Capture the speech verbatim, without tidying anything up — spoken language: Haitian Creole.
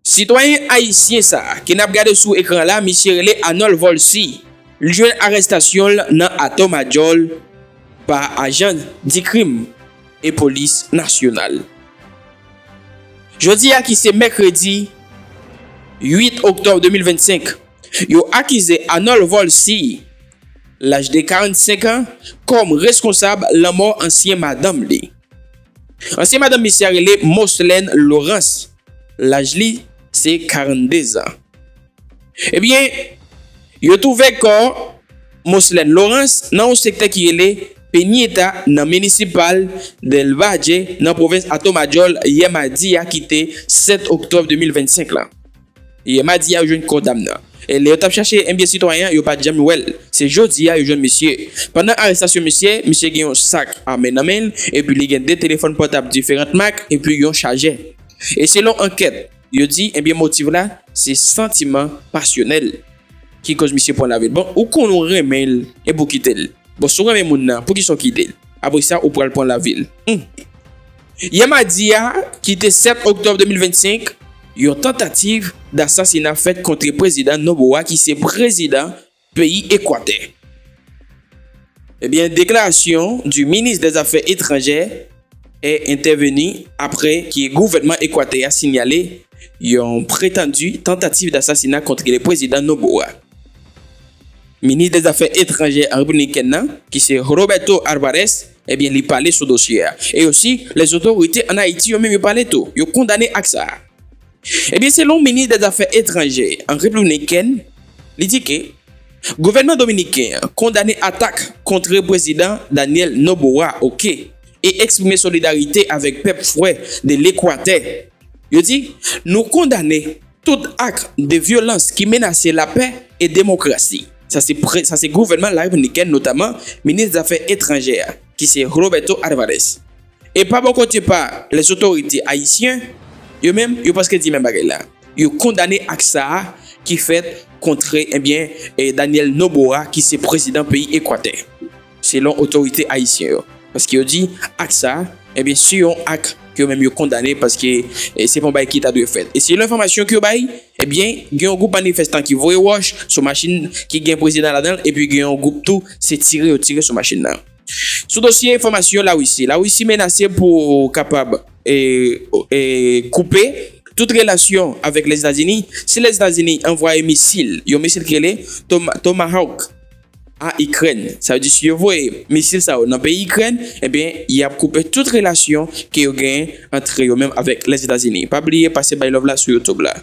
Sitwayen ayisyen sa a ke n ap gade sou ekran la, misye rele Arnold Volcy. Li jwenn arèstasyon l nan Atomadjòl pa ajan di krim e polis nasyonal. Jodi a ki se mèkredi uit oktòb de mil vennsenk, yo akize Arnold Volcy, laj de karannsenk an, kòm reskonsab lanmò ansyen madanm li. Ansyen madanm misye a rele Moslène Laurence. Laj li se karannde zan. Ebyen, yo twouve kò Moslène Laurence nan yon sektè ki rele Peñita nan minisipal del Valle nan pwovens Atomadjòl yè madi a ki te sèt oktòb de mil vennsenk la. Yè madi a, yo jwenn kò dam nan. E lè yo t ap chache, ebyen, sitwayen an, yo pa t janm wè l. Se jodi a, yo jwenn misye. Pandan arèstasyon misye, misye gen yon sak a men nan men l, epi li gen de telefòn pòtab diferan mak, epi yon chajè. E selon ankèt, yo di, ebyen, motiv la, se santiman pasyonèl ki koz misye pran lavi l. Bon, ou konn ou renmen l, epi w kite l. Bon, si w renmen moun nan, poukisa w kite l? Apre sa, ou pral pran lavi l. Hmm. Yè madi a, ki te sèt oktòb de mil vennsenk, yon tantativ dasasina fèt kont prezidan Noboa, ki se prezidan peyi Ekwatè. Ebyen, déclaration du ministre des Affaires étrangères est intervenue après que gouvènman ekwatè a sinyale yon prétendue tentative d'assassinat contre le président Noboa. Minis dèzafè etranjè an Repiblik Dominikèn nan, ki se Roberto Alvarez, ebyen, li pale sou dosye a. E osi, lèzotorite ann Ayiti, yo menm, yo pale tou. Yo kondane ak sa a. Ebyen, selon minis dèzafè etranjè an Repiblik Dominikèn, li di ke gouvènman dominiken an kondane atak kont prezidan Daniel Noboa, oke, e eksprime solidarite avèk pèp frè de Lekwatè. Yo di, nou kondane tout ak de vyolans ki menase lapè e demokrasi. Sa se, pre, sa se gouvènman Larepiblikèn, notaman minis dèzafè etranjè a, ki se Roberto Alvarez. E pa bò kote pa lèzotorite ayisyen, yo menm, yo prèske di menm bagay la. Yo kondane ak sa a ki fèt kont, ebyen, e Daniel Noboa, ki se prezidan peyi Ekwatè, selon otorite ayisyen yo. Paske yo di ak sa a, ebyen, se yon ak ke yo menm yo kondane, paske, e, se pa yon bagay ki ta dwe fèt. E selon enfòmasyon ke yo bay, ebyen, gen yon gwoup manifestan ki voye wòch sou machin ki gen prezidan ladan l, epi gen yon gwoup tou, se tire yo tire sou machin nan. Sou dosye enfòmasyon Larisi, Larisi menase pou kapab, e, e, koupe tout relasyon avèk Lèzetazini si Lèzetazini anvwaye misil, yon misil ki rele Toma, Tomahawk, a Ikrèn. Sa vle di, si yo voye misil sa yo nan peyi Ikrèn, ebyen, y ap koupe tout relasyon ke yo genyen ant yo menm avèk Lèzetazini. Pa bliye pase bay love la sou YouTube la.